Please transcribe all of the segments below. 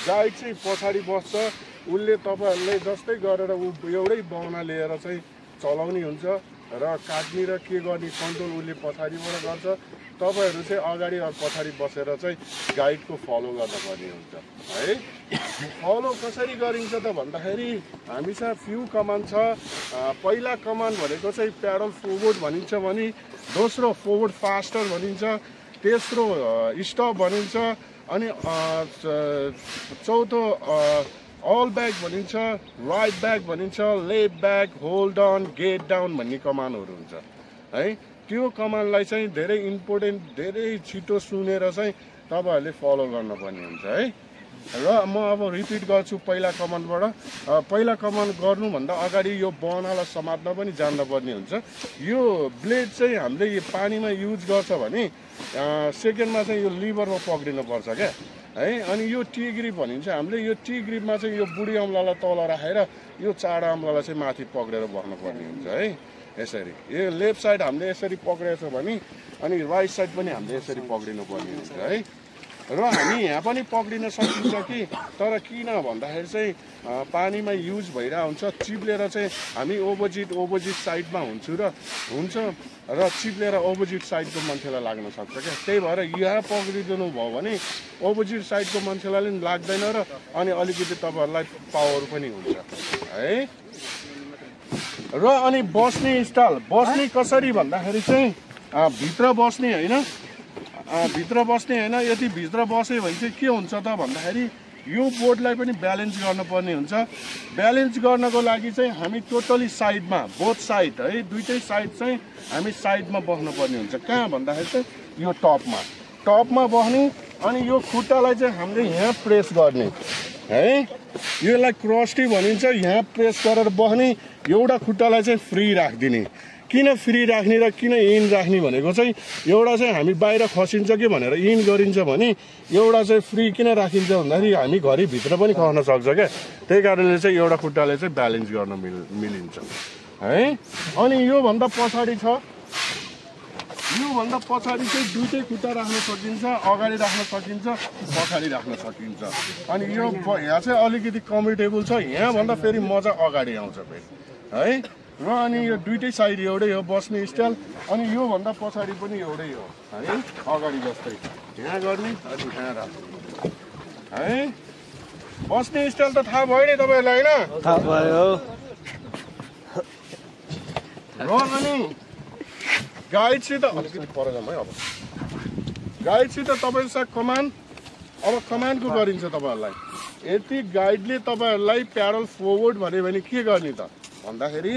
guide चाहिँ पछाडि बस्छ उसले तपाईहरुले जस्तै गरेर एउटै बहना लिएर चाहिँ चलाउने हुन्छ र काट्ने र के गर्ने कन्ट्रोल उसले पछाडिबाट गर्छ तपाईहरु चाहिँ अगाडि र पछाडि बसेर चाहिँ गाइडको फलो गर्नुपर्ने हुन्छ है फलो कसरी गरिन्छ त भन्दाखेरि हामीसँग फ्यु कमान्ड छ पहिला कमान्ड भनेको चाहिँ प्याडल फरवर्ड भनिन्छ भने दोस्रो फरवर्ड फास्टर भनिन्छ तेस्रो स्टप भनिन्छ अनि चौथो ऑल बैक भनिन्छ राइट बैक भनिन्छ left back hold on get down भन्ने कमान्डहरु हुन्छ है त्यो कमान्डलाई चाहिँ धेरै इम्पोर्टेन्ट धेरै छिटो सुनेर चाहिँ तपाईहरुले फलो गर्नुपर्ने हुन्छ है र म अब रिपिट गर्छु पहिला कमान्डबाट पहिला कमान्ड गर्नु भन्दा अगाडि यो बहनालाई समात्न पनि जान्न पर्ने हुन्छ यो ब्लेड चाहिँ हामीले यो पानीमा युज गर्छ भने सेकेन्डमा चाहिँ यो लिभरमा पक्रिनु पर्छ के है अनि यो टी ग्रिप भनिन्छ हामीले यो टी ग्रिपमा चाहिँ यो बुढी अम्लालाई तल राखेर यो चाडा अम्लालाई चाहिँ माथि पक्रेर बस्नु पर्ने हुन्छ है यसरी यो लेफ्ट साइड हामीले यसरी पक्रेछ भने अनि राइट साइड पनि हामीले यसरी पक्रिनु पर्ने हुन्छ है र हामी यहाँ पनि पक्रिन सकिन्छ कि तर किन भन्दाखेरि चाहिँ पानीमा युज भइरा हुन्छ चिप्लेर चाहिँ हामी ओपोजिट साइडमा हुन्छ र चिप्लेर ओपोजिट साइडको मान्छेलाई लाग्न सक्छ क्या त्यही भएर यहाँ पक्रिदिनु भयो भने ओपोजिट साइडको मान्छेलाई पनि लाग्दैन र अनि अलिकति तपाईहरुलाई पावर पनि हुन्छ है र अनि बस्ने स्टाइल बस्ने कसरी भन्दाखेरि चाहिँ भित्र बस्ने हैन यदि भित्र बस्यो भने चाहिँ के हुन्छ त भन्दाखेरि यो बोर्डलाई पनि ब्यालेन्स गर्नुपर्ने हुन्छ ब्यालेन्स गर्नको लागि चाहिँ हामी टोटली साइडमा बोथ साइड है दुईटै साइड चाहिँ हामी साइडमा बस्नुपर्ने हुन्छ कहाँ भन्दाखेरि चाहिँ यो टपमा बस्ने अनि यो खुट्टालाई चाहिँ हामीले यहाँ प्रेस गर्ने है यसलाई क्रस्टी भनिन्छ यहाँ प्रेस गरेर बस्ने एउटा खुट्टालाई चाहिँ फ्री राखिदिने किन फ्री राख्ने र किन इन राख्ने भनेको चाहिँ एउटा चाहिँ हामी बाहिर खसिन्छ कि भनेर इन गरिन्छ भने एउटा चाहिँ फ्री किन राखिन्छ भन्दाखेरि हामी घरि भित्र पनि खस्न सक्छ क्या त्यही कारणले चाहिँ एउटा खुट्टाले चाहिँ ब्यालेन्स गर्न मिलिन्छ है अनि यो भन्दा पछाडी चाहिँ दुईटै खुट्टा राख्न सकिन्छ अगाडि राख्न सकिन्छ पछाडी राख्न सकिन्छ अनि यो यहाँ चाहिँ अलिकति कम्फर्टेबल छ यहाँ भन्दा फेरि मजा अगाडि आउँछ फेरि है र अनि यो दुईटै साइड एउटै हो बस्ने स्टाइल अनि यो भन्दा पछाडी पनि एउटै हो है अगाडि जस्तै यहाँ गर्ने अनि यहाँ राख्ने है बस्ने स्टाइल त थाहा भयो नि तपाईहरुलाई हैन थाहा भयो र अनि गाइडसित अलिकति पर जाम है अब गाइडसित तपाईहरुसँग कमान्ड अब कमान्डको गरिन्छ तपाईहरुलाई यदि गाइडले तपाईहरुलाई प्याडल फरवर्ड भन्यो भने के गर्ने त भन्दाखेरि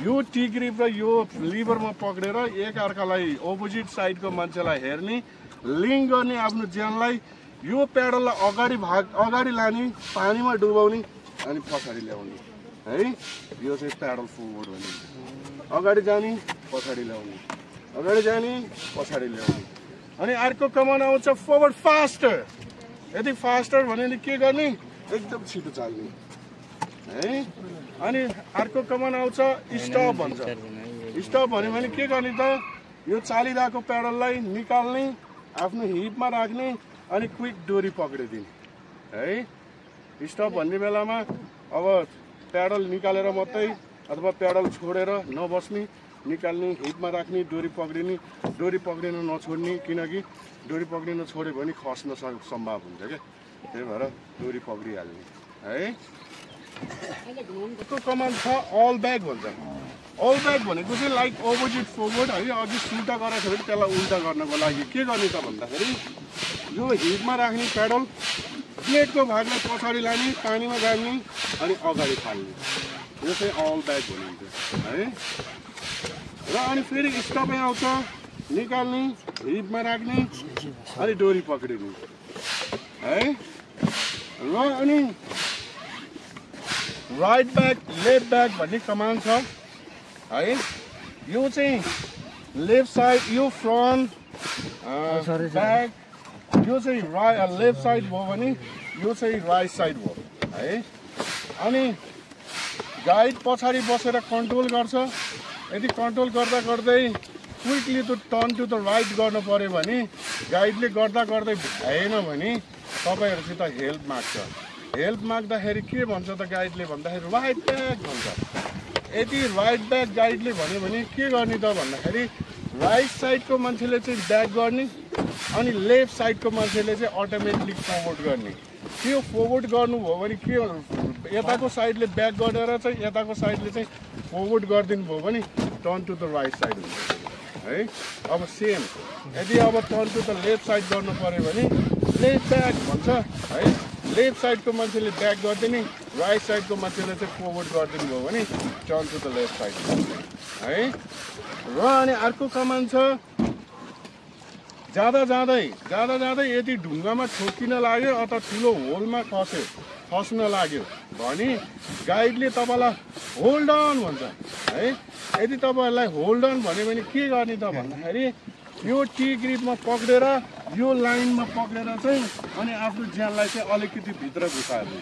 यो टी ग्रिप र यो लिभरमा पक्रेर एक अर्कालाई अपोजिट साइडको मान्छेलाई हेर्ने लिङ्क गर्ने आफ्नो ज्यानलाई यो प्याडललाई अगाडि लाने पानीमा डुबाउने अनि पछाडि ल्याउने है यो चाहिँ प्याडल फरवर्ड भनिन्छ अगाडि जाने पछाडि ल्याउने अगाडि जाने पछाडि ल्याउने अनि अर्को कमान्ड आउँछ फरवर्ड फास्टर यदि फास्टर भन्यो भने के गर्ने एकदम छिटो चाल्ने है अनि अर्को कमान्ड आउँछ स्टप भन्छ स्टप भन्यो भने के गर्ने त यो चालिरहेको प्याडललाई निकाल्ने आफ्नो हिपमा राख्ने अनि क्विक डोरी पक्रिदिने है स्टप भन्ने बेलामा अब प्याडल निकालेर मात्रै अथवा प्याडल छोडेर नबस्ने निकाल्ने हिपमा राख्ने डोरी पक्रिन नछोड्ने किनकि डोरी पक्रिन छोड्यो भने खस्न सम्भव हुन्छ क्या त्यही भएर डोरी पक्रिहाल्ने है अर्को कमान्ड छ ऑल बैक भन्छ ऑल बैक भनेको चाहिँ लाइक अपोजिट फरवर्ड है अघि उल्टा गरेको छ भने त्यसलाई उल्टा गर्नको लागि के गर्ने त भन्दाखेरि यो हिपमा राख्ने प्याडल प्लेटको भागलाई पछाडि लाने पानीमा गाड्ने अनि अगाडि फाल्ने यो चाहिँ ऑल बैक भनिन्छ है र अनि फेरि स्टपै आउँछ निकाल्ने हिपमा राख्ने अनि डोरी पक्रिने है र अनि राइट बैक लेफ्ट बैक भन्ने कमान्ड छ है यो चाहिँ लेफ्ट साइड यो फ्रन्ट ब्याक यो चाहिँ लेफ्ट साइड भयो भने यो चाहिँ राइट साइड भयो है अनि गाइड पछाडि बसेर कन्ट्रोल गर्छ यदि कन्ट्रोल गर्दै quickly turn to the right गर्नु पर्यो भने गाइडले गर्दै भएन भने तपाईहरुसित हेल्प माग्छ हेल्प माग्दाखेरि के भन्छ त गाइडले भन्दाखेरि राइट ब्याक भन्छ यदि राइट ब्याक गाइडले भन्यो भने के गर्ने त भन्दाखेरि राइट साइडको मान्छेले चाहिँ ब्याक गर्ने अनि लेफ्ट साइडको मान्छेले चाहिँ अटोमेटिकली फरवर्ड गर्ने त्यो फरवर्ड गर्नुभयो भने के यताको साइडले ब्याक गरेर चाहिँ यताको साइडले चाहिँ फरवर्ड गरिदिनु भयो भने turn to the right side हुन्छ है अब सेम यदि अब turn to the left side गर्नु पर्यो भने लेफ्ट ब्याक भन्छ है लेफ्ट साइडको मान्छेले ब्याक गरिदिने राइट साइडको मान्छेले चाहिँ फरवर्ड गरिदिनु भयो भने turn to the left side है र अनि अर्को कमान छ जाँदा जाँदै यदि ढुङ्गामा ठोकिन लाग्यो अथवा ठुलो होलमा फस्न लाग्यो भने गाइडले तपाईँलाई होल्ड अन भन्छ है यदि तपाईँहरूलाई होल्ड अन भन्यो भने के गर्ने त भन्दाखेरि यो टी ग्रिपमा पक्रेर यो लाइनमा पक्रेर चाहिँ अनि आफ्नो ज्यानलाई चाहिँ अलिकति भित्र घुसार्ने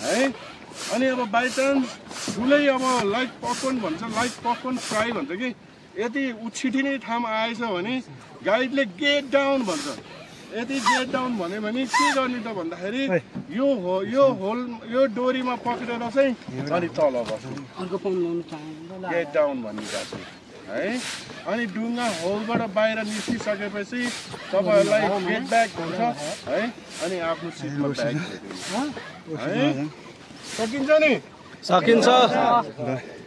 है अनि अब बाइचान्स ठुलै अब लाइक पपकर्न भन्छ लाइक पपकर्न फ्राई भन्छ कि यदि उछिटिने ठाउँमा आएछ भने गाइडले गेट डाउन भन्छ यदि गेट डाउन भन्यो भने के गर्ने त भन्दाखेरि यो डोरीमा पक्रेर चाहिँ अनि तल बस्ने गेट डाउन भन्ने चाहिँ है अनि डुङ्गा होलबाट बाहिर निस्किसकेपछि तपाईहरुलाई गेट ब्याक हुन्छ है अनि आफ्नो सिटमा ब्याग है सकिन्छ नि सकिन्छ